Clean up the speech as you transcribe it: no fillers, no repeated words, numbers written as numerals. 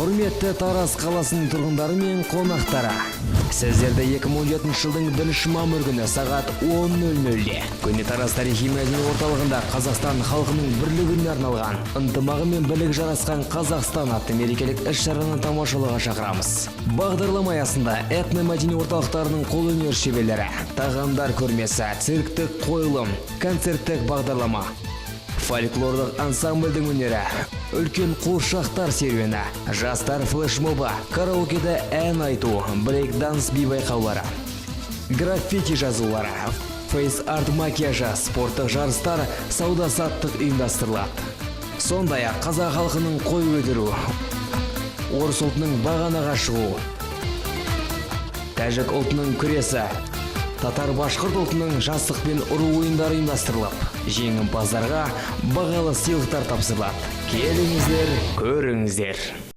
Құрметті Тараз қаласының тұрғындары мен қонақтары! Сіздерді 2017 жылдың 1 мамыр күні сағат 10:00-де Көне Тараз тарихи мәдени орталығында Қазақстан халқының бірлігі күніне арналған «Ынтымағы мен бірлігі жарасқан Қазақстан» атты мерекелік іс-шараны тамашалауға шақырамыз. Бағдарлама аясында этномәдени орталықтарының қолөнер шеберлері, тағамдар көрмесі, цирктік қойылым, концерттік бағдарлама, фольклорлық ансамбльдің өнері, үлкен қуыршақтар серуені, жастар флешмобы, караокеде ән айту, брейк данс би байқаулары, граффити жазулары, фейс арт макияжы, спорттық жарыстар, сауда саттық ұйымдастырылады. Сондай ақ қазақ халқының қой көтеру, орыс ұлтының бағанаға шығу, тәжік ұлтының күресі, татар башқұрт ұлтының жастықпен ұру ойындары ұйымдастырылып, жеңімпаздарға бағалы сыйлықтар тапсырылады. Келіңіздер, көріңіздер!